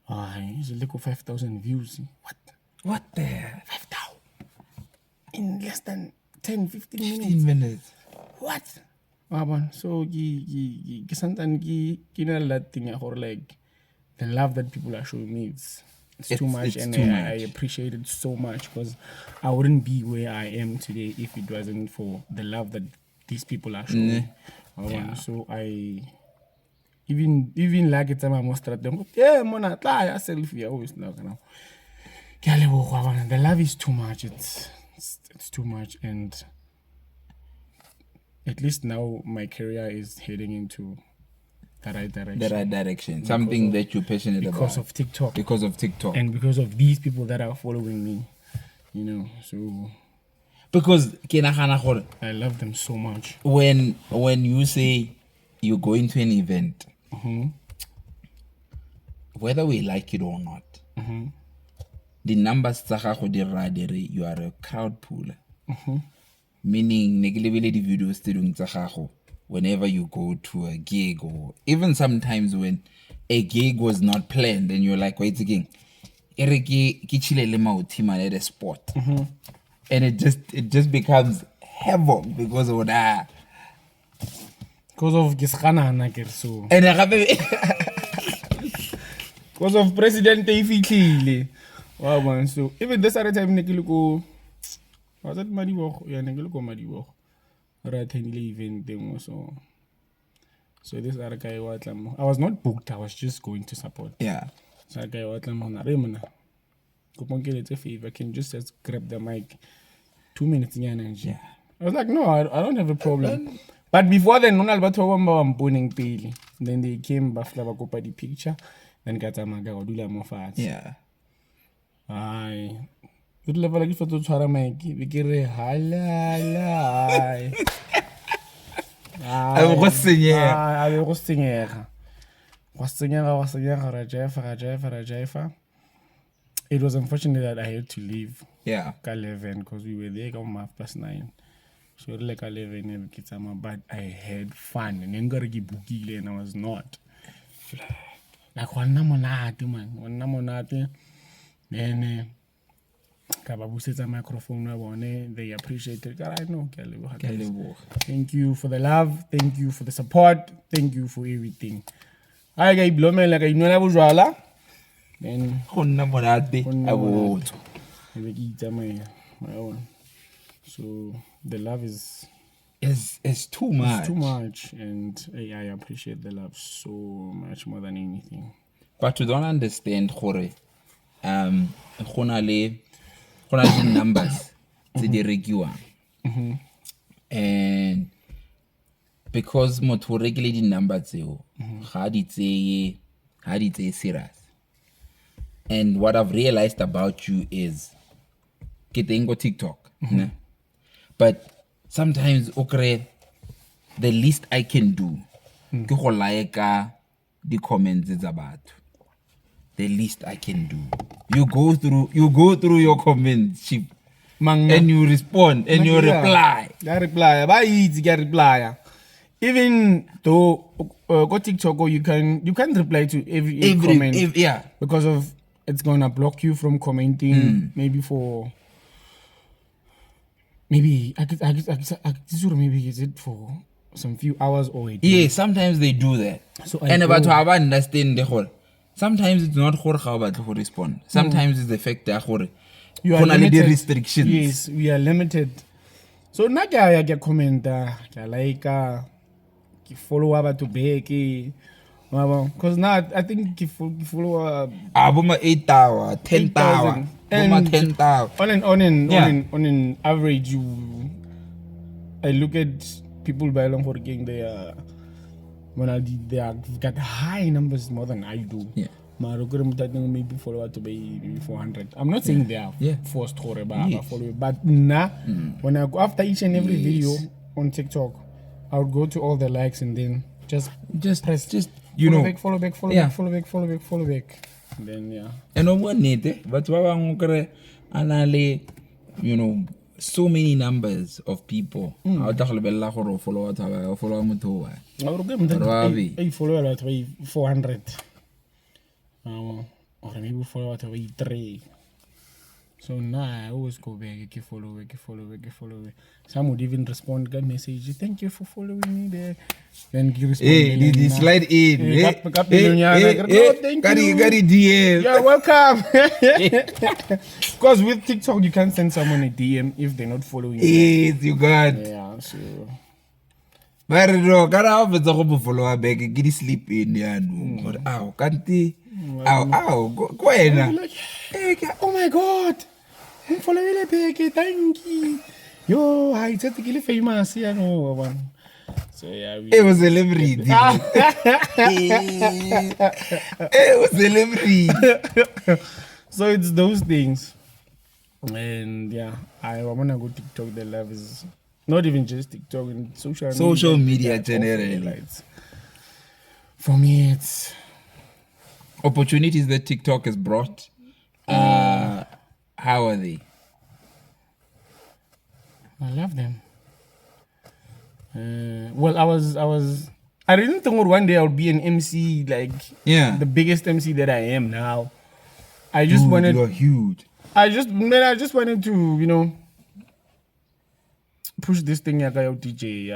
Ay, it's like 5,000 views. What? What the? 5,000 in less than 10, 15 minutes. 15 minutes. What? Wa bona? So ke santsane ke na le that thing ya gore like the love that people are showing me, it's too much, It's and too I much. appreciate it so much because I wouldn't be where I am today if it wasn't for the love that these people are showing. Wa bona? Yeah. So I even like ke tsamaya mo strateng, yeah, mona tla ya selfie, I always like now. Ke a leboga, wa bona. The love is too much. It's too much, and at least now my career is heading into the right direction. The right direction. Something that you're passionate Because about. Of TikTok. Because of TikTok. And because of these people that are following me, you know. So Because ke nagana gore I love them so much. when you say you go into an event, whether we like it or not, the numbers tsa gago di raya di re you are a crowd puller. Meaning ne ke lebile di-videos tse dingwe tsa gago whenever you go to a gig, or even sometimes when a gig was not planned and you're like, wait again, e re ke chile le maothi man at a spot. And it just becomes havoc because of that. Because of ke seganana ke re so. And gape Because of president e fitlhile. Wa bona? So even this other time ne ke le ko, was it Madibogo? Yeah, ne ke le ko Madibogo. Re attendile event e nngwe, so. So this other guy wa tla mo. I was not booked, I was just going to support. So guy wa tla mo na re mona. Kopo nkeletse favor, can you just grab the mic 2 minutes nyana nje. I was like, no, I don't have a problem. But before then, nona le batho ba bangwe ba ba mponeng pele. Then they came, ba fihla ba kopa di-picture. Then ka tsamaya ka go dula mo fatshe. Ai. Ke rile fela ke fetsa ho tshwara mic, be ke re, halala, ai. A be go senyega. Ai, a be go senyega. Gwa senyega, gwa senyega, ra jaifa, ra jaifa, ra jaifa. It was unfortunate that I had to leave. Ka 11, because we were there ka 9:30. So re le ka 11 e be ke tsamaya, but I had fun. Ne nkare ke bookile and I was not. Like, gwa nna monate, man. Gwa nna monate. Then ka ba busetsa microphone ya bone. They appreciated. Ka re, no, ke a leboga, Ke a guys. leboga. Thank you for the love. Thank you for the support. Thank you for everything. Ai, ka iblomela, ka inwela bojwala. Then Go nna monate, Go nna a botho. E be ke itsamaya. Wa bona? So the love is It's too much. It's too much, and I appreciate the love so much more than anything. But you don't understand gore, go na le numbers tse di rekiwang. And because motho o rekile di-number tseo, ga di tseye serious. And what I've realized about you is, ke teng ko TikTok, ne? But sometimes o kry-e, the least I can do ke go like-a di-comments tsa batho. The least I can do. You go through your comments, Chief, Mang and you respond and you Yeah. reply. Ke a reply. Ba itse ke a reply. Even though go TikTok, you can reply to every comment. Yeah. Because of it's going to block you from commenting. Maybe for maybe I could sure maybe is it for some few hours or a day. Yeah, sometimes they do that. So I And go- batho ga ba understand gore sometimes it's not gore ga o batle go respond. Sometimes it's the fact ya gore You are go na le limited. di-restrictions. Yes, we are limited. So nna ke a ya ke a commenta, ke a like-a, ke followa batho back. Because now I think ke followa Ah, bo ma 8 tower, 10 tower, 8,000. bo ma And 10 tower. on and on and Yeah. on and on an average you I look at people by long gore keng they are when I they are got high numbers more than I do. Yeah. Mara o kry motho a teng maybe follow batho ba maybe 400. I'm not saying they are Yeah. forced gore ba Yes. follow, but nna when I go after each and every Yes. video on TikTok, I would go to all the likes and then just Just press just you follow know back, follow back, follow Yeah. back, follow back, follow back, follow back. And then yeah. And o bua nnete, batho ba bangwe o kry a na le so many numbers of people. Ha o tla go lebelela gore o follow batho ba bakae, o follow motho o one. Or ke motho Gore ba be. a follow batho ba 400. Or maybe follow batho ba 3. So now I always go back, ke follow, ke follow, ke follow. Some would even respond ka message, thank you for following me there. Then ke respond. Hey, di slide in. Eh, Eh, ka pelonyana, eh, ke re, eh, oh, thank ka you. di DM. You're welcome. Because with TikTok, you can't send someone a DM if they're not following you. Yes, you got. Yeah, so Ba re no, ka ra o fetsa go mo follow back ke di sleep in yaanong gore ao kante ao ao ko wena. Like, hey, oh my God, I'm following back, thank you. Yo, I said ke le famous, yeah, no, one. So yeah, we Eh, o celebrity. Eh, o celebrity. So it's those things. And yeah, I wanna go TikTok. The love is not even just TikTok and social Social media yeah, generally. like, for me, it's Opportunities that TikTok has brought, how are they? I love them. Well, I didn't think one day I would be an MC, like Yeah. the biggest MC that I am now. I just Dude, wanted, you are huge. I just, man, I just wanted to, you know, push this thing ya ka ya DJ,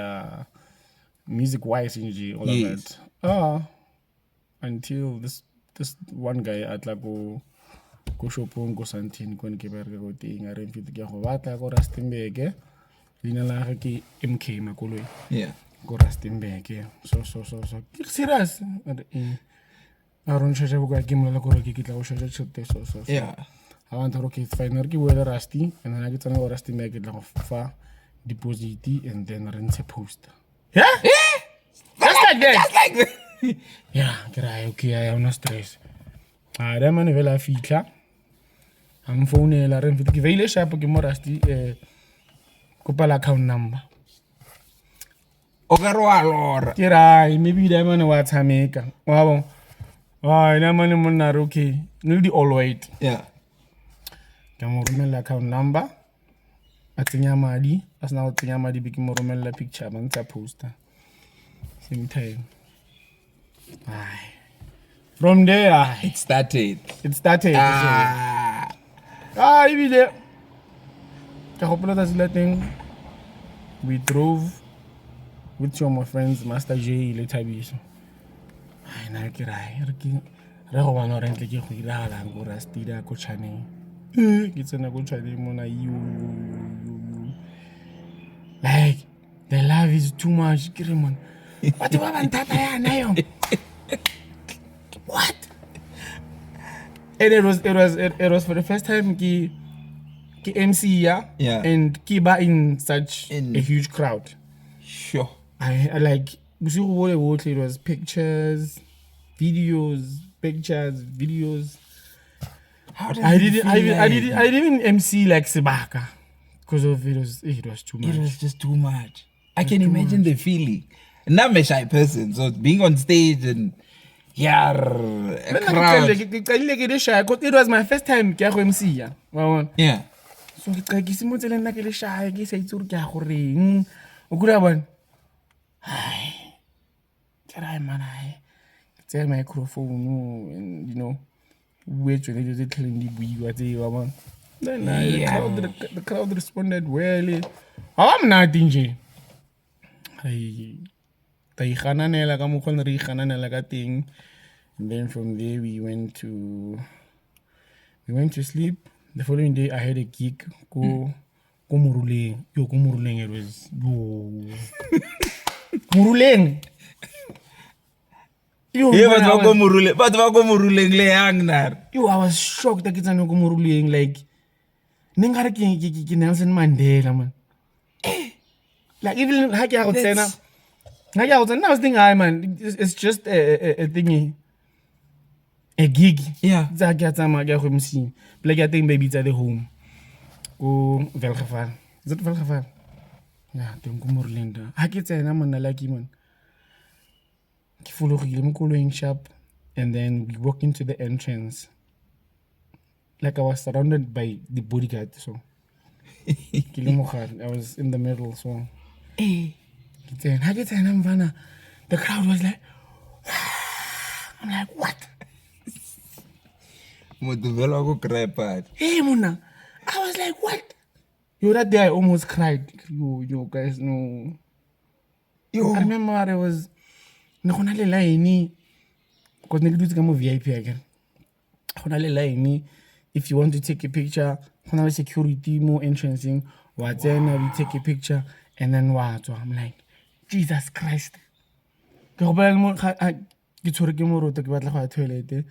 music wise, all Yes. of that. Until this one guy at la go shopong ko Sandton ko ne ke bereka ko teng, a re mfete ke go batla ko Rustenburg. Leina la gagwe ke MK Makoloi. Yeah. Ko Rustenburg. So. Ke serious. A re, eng? A re o ncharge bokae? Ke mmolelela gore ke tla go charge tšhelete so, so, so. Yeah. A ba ntha gore, okay, it's fine. A re ke bue le Rusty, and then ha ke tsena ko Rustenburg ke tla go fa deposit and then re ntshe poster. Yeah? Just like that. Just like that. Yeah, ke re, okay, ha hona stress. A re mane fela a fitlha. A mfounela, re mfete ke beile sharp ke mo Rusty, kopa la account number. O ka re wa lora. Ke re, ai, maybe Diamond wa tshameka. Wa bo. Ai, Diamond monna re, okay, ne le di all white. Yeah. Ke mo romella account number. A tsenya madi, a sena go tsenya madi be ke mo romella picture ba ntsha poster. Same time. Ai. From there, ai, It started. it started. Ah. Ah, ebile ke gopola tsatsi la teng, we drove with two of my friends, Master J le Thabiso. Ai, nna ke re, ai, re ke re go bona gore ntle ke go iragalang ko Rusty da ko Chaneng. Ke tsena ko Chaneng mona, yo, yo, yo, yo, yo. Like, the love is too much. Ke re mona, batho ba ba nthata yana yo. What? And it was for the first time ke MC ya, Yeah. and ke ba in such a huge crowd. Sure. I like bosigo bole botlhe, it was pictures, videos, pictures, videos. How does I it didn't, feel I even, I like? didn't, I didn't even MC like sebaka because of it was too much. It was just too much. I can imagine the feeling. And I'm a shy person, so being on stage and yeah, a crowd. Ke qadile ke le shy, 'cause it was my first time ke ya go MC ya. Wa bona? Yeah. So ke ke simotse le nna ke le shy, ke sa itse gore ke ya go reng. O kula bona? Ai. Ke re, ai, man, ai. Ke tsaya microphone and, you know, bue tsone dilo tse tlholeng di buiwa tse, wa bona? Then, Yeah. the crowd responded well. Ha ba monate nje. Re ra igananela ka mokgwa ne re igananela ka teng. And then from there we went to sleep. The following day I had a gig ko Moruleng. Yo, ko Moruleng, it was, yo, Moruleng. Yo, Hey, man, batho I ba ko Moruleng, batho ba ko Moruleng le yang nar. Yo, I was shocked ke tsena ko Moruleng, like ne nkare ke Nelson Mandela, man. Like, even ha ke ya go tsena, ha ke ya go tsena, I was thinking, "Hi man, it's just a thingy, a gig." Tsa ke a tsamaya, ke ya go MC pleke ya teng, ba e bitsa The Home ko Welgeval. Is it Welgeval? Ya teng ko Moruleng da. Ha ke tsena, monna, lucky man, ke fologile mo koloing sharp, and then we walk into the entrance, like I was surrounded by the bodyguard, so ke le mogare, I was in the middle. So ke tsena, ha ke tsena, mfana, the crowd was like, I'm like, "What?" Motho fela wa ko crepa. Hey monna, I was like, "What?" Yo, that day I almost cried. Yo, yo, guys, no. Yo. I remember there was ne go na le line, because ne ke dutse ka mo VIP akere. Go na le line if you want to take a picture, go na le security mo entranceng, wa tsena, we take a picture and then wa tswa. I'm like, "Jesus Christ." Ke gopola le mo ke tshwere ke moroto, ke batla go ya toilet,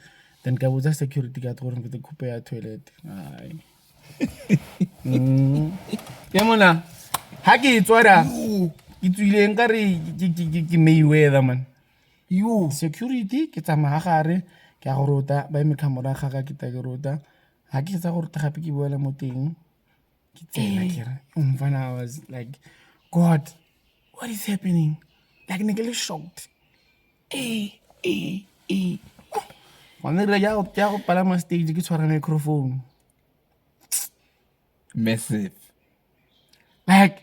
then ka botsa security guard gore ke kopo ya toilet. Ai. Ke mona ha ke tswa da, ke tswile nkare ke Mayweather, man. Yo. Security, ke tsamaya gare, ke a go rota, ba eme ka morago ga ka, ke ta ke rota. Ha ke fetsa go rota gape, ke boela mo teng, ke tsena, ke re, mfana, I was like, "God, what is happening?" Like, ne ke le shocked. Gone rile ke ya go palama stage, ke tshwara microphone. Massive. Like,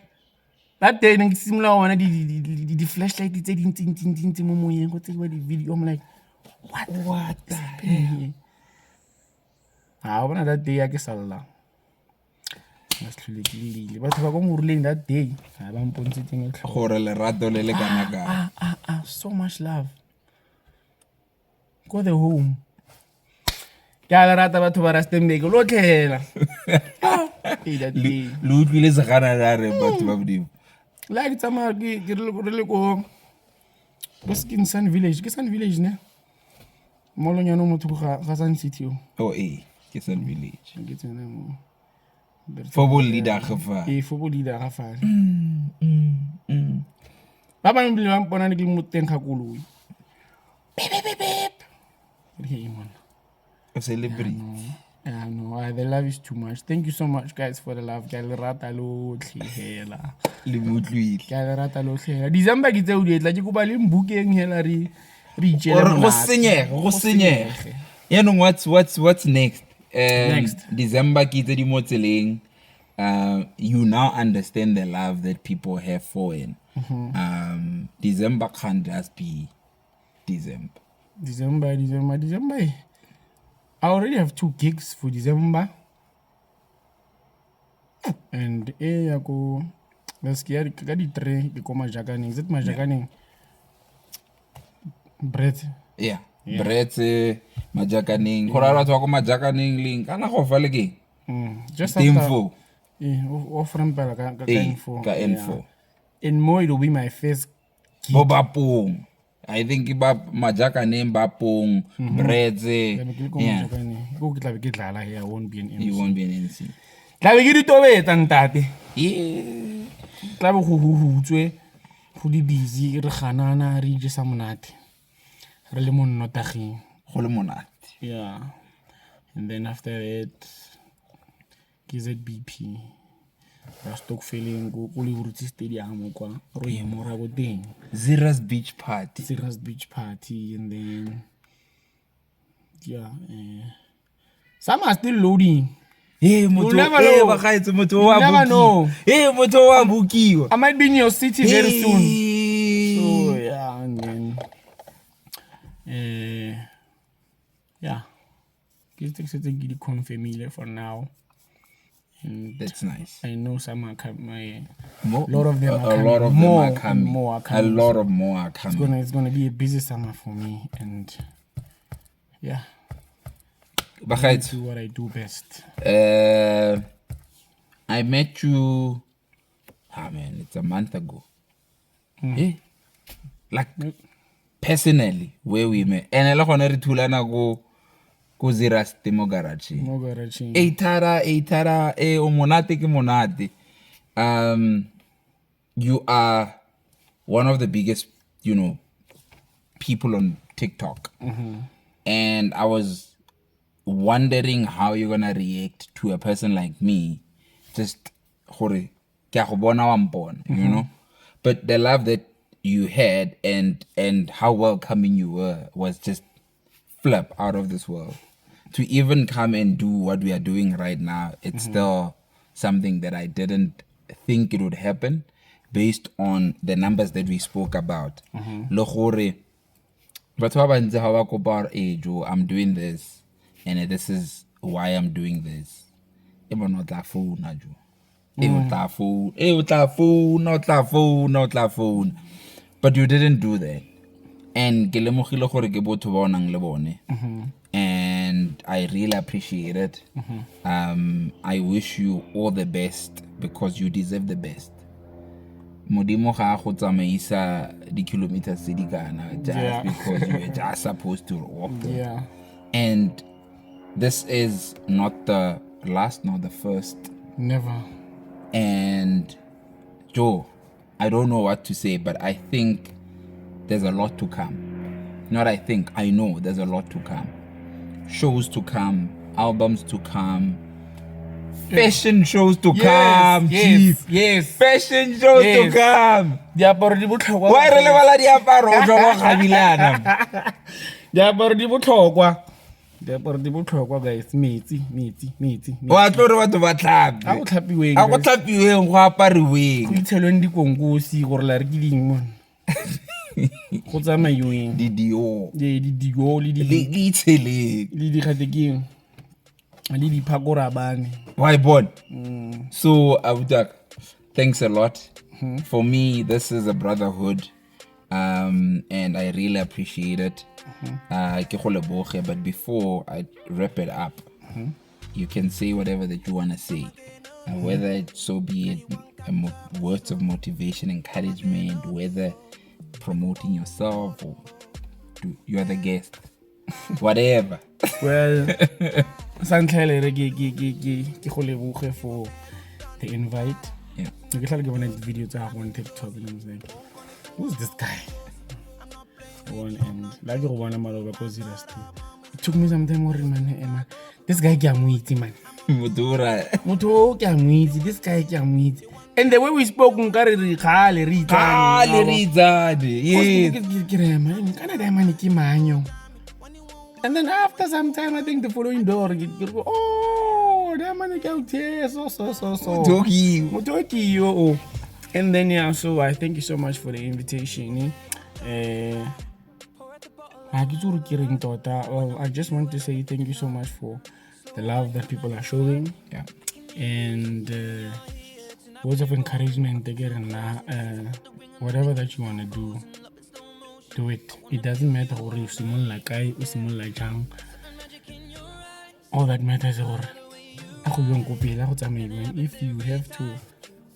that day ne ke simolola go bona di-flashlight tse dintsi-ntsi-ntsi mo moyeng, go tseiwa di-video. I'm like, "What?" What the Happening? Ha o bona, that day ya ke salla ka se tlhole ke llile. Batho ba ko Moruleng that day ga ba mpontshitse metlholo. Gore lerato le le kana kang. Ah, ah, ah, so much love. Go The Home. Ke a le rata batho ba Rustenburg lotlhe hela. Hey, that day. Le utlwile segana a re batho ba Modimo. Le ha ke tsamaya, ke re le ko Skin Sun Village, ke Sun Village ne? Molonyana o motho ga Sun City o. Oh ee, ke Sun Village. Ke tsena mo. Fo bo leader ge fa. Ee, fo bo leader ga fale. Ba bangwe bile ba mpona ne ke le mo teng ga koloi. Beep, beep, beep, beep. Re, "Hey, monna." O celebrate. Yeah, no, the love is too much. Thank you so much, guys, for the love. Ke a le rata lotlhe hela. Le mo utlwile. Ke a le rata lotlhe hela. December ke tseo di etla, ke kopa le mbukeng hela re itjele Gore go monate. senyege, go senyege. Yaanong what's next? Next. December ke tse di mo tseleng. You now understand the love that people have for wena. December can't just be December. December, December, December. I already have two gigs for December. And e ya ko let's ke ka di 3 ke ko Majakaneng. Is it Majakaneng? Brett. Yeah. Bretse, Majakaneng. Go raya batho ba ko Majakaneng leng kana go fa le keng? Just Teng after foo. Eh, off rampela ka Ee, N4. ka N4. Yeah. And more, it will be my first gig. Bo Bapong. I think ba Majakaneng, Bapong, Bretse. Tlabe ke le ko Majakaneng. Ko ke tlabe ke dlala here, I won't be an MC. You won't be an MC. Tlabe ke di tobetsa ntate. Yeah. Tlabe go huhutswe, go le busy, re ganana, re ijesa monate. Re le mo nnotaging. Go le monate. Yeah. And then after that, ke ZBP. Ra stokfeleng ko Lehurutshe Stadium kwa. Ro ye mo ra ko teng. Zeros Beach Party. Zeros Beach Party, and then yeah, some are still loading. Hey, motho, Never hey, know. bagaetsho, motho wa You never bokiwa. know. Hey, motho wa bokiwa. I might be in your city very soon. Hey. So yeah, and then yeah. Ke tse ke setse ke di confirmile for now. And That's nice. I know some are coming. More, A lot of them a, are a coming. lot of More them are and coming. more are A coming. lot of more are It's coming. gonna be a busy summer for me, and yeah, Bagaetsho, do what I do best. I met you, man, it's a month ago. Eh? Like, personally, where we met. And le gone re thulana ko Zeerust mo garage. Mo garage. Ei thara, ei thara, eh, o monate ke monate. You are one of the biggest people on TikTok. And I was wondering how you're going to react to a person like me. Just gore ke a go bona wa mpona, you know? But the love that you had and how welcoming you were was just flip out of this world. To even come and do what we are doing right now, it's still something that I didn't think it would happen based on the numbers that we spoke about. Le gore, batho ba bantsi ha ba kopa hore, hey, Joe, I'm doing this and this is why I'm doing this. E bona o tla founa, Joe. E o tla founa, e o tla founa, o tla founa, o tla founa. But you didn't do that. And ke lemogile gore ke botho ba o nang le bone. And I really appreciate it. I wish you all the best because you deserve the best. Modimo ga a go tsamaisa di-kilometers tse di kana just because you were just supposed to walk them. And this is not the last nor the first. Never. And Joe, I don't know what to say, but I think there's a lot to come. Not I think, I know there's a lot to come. Shows to come, albums to come, fashion shows to come, chief. Fashion shows to come. Diaparo di botlhokwa. Why re lebala diaparo? O tswa kwa Gabilana. Diaparo di botlhokwa. Diaparo di botlhokwa, guys. Metsi, metsi, metsi, metsi. Wa tlo re batho ba tlhape. A go tlhapiweng, A go guys. tlhapiweng, go apariweng. Go itshelweng dikonkosi gore la re ke ding mona. Go tsamaiweng. Di Dior. Ee, di Dior le di Le di itsheleng. Le di gatekeng. Le di phakorabane. Why bon? So, Abutak, thanks a lot. For me, this is a brotherhood. And I really appreciate it. Ke go leboge, but before I wrap it up, you can say whatever that you want to say. Whether it so be it words of motivation, encouragement, whether promoting yourself or do, you're the guest, whatever. Well, sa ntlha e le re ke go leboge for the invite. Ke tlhale ke bona di-video tsa gago on TikTok and I was like, who's this guy? One and la ke go bona maloba ko Zeerust. It took me some time gore man, man, this guy ke a mo itse, man. Motho o ra- Motho o ke a mo itse, this guy ke a mo itse. And the way we spoke, nkare re kgale re itsane, Kgale re itsane, yes. Ke re, man, kana dai man ke mang yo? And then after some time, I think the following door, ke re, oh, dai man ke out here, so, so, so, so. Motho o ke yo. Motho o ke yo, oh. And then, yeah, so I thank you so much for the invitation. Ha ke itse gore ke reng tota. Well, I just want to say thank you so much for the love that people are showing. And words of encouragement, ke re nna, whatever that you want to do, do it. It doesn't matter gore o simolola kae, o simolola jang. All that matters is gore a go yong ko pele, a go tsamaiweng. If you have to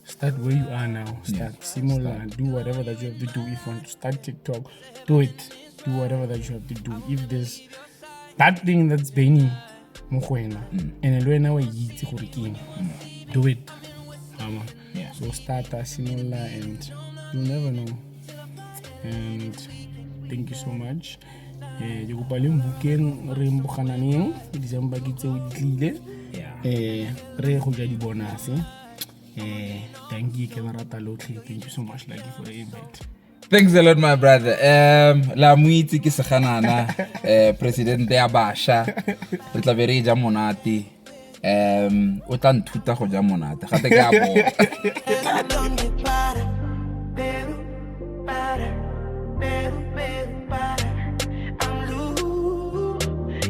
start where you are now, start. Simolola, do whatever that you have to do. If you want to start TikTok, do it. Do whatever that you have to do. If there's that thing that's burning mo go wena, and le wena wa itse gore ke eng, do it. Mama. So start, simolola, and you'll never know. And thank you so much. Ke kopa le mbukeng re mbogananeng, December ke tseo di tlile. Re go ja di-bonus. Thank you, ke la rata lotlhe. Thank you so much, Lucky, for the invite. Thanks a lot, my brother. La mo itse ke Seganana, president ya basha. Re tla be re ja monate. O tla nthuta go ja monate. Gape ke a boa.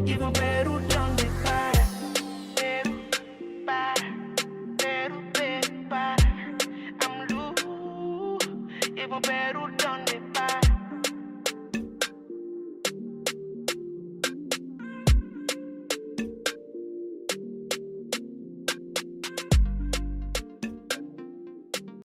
Even Peru, donde para? Peru, para. If a better done.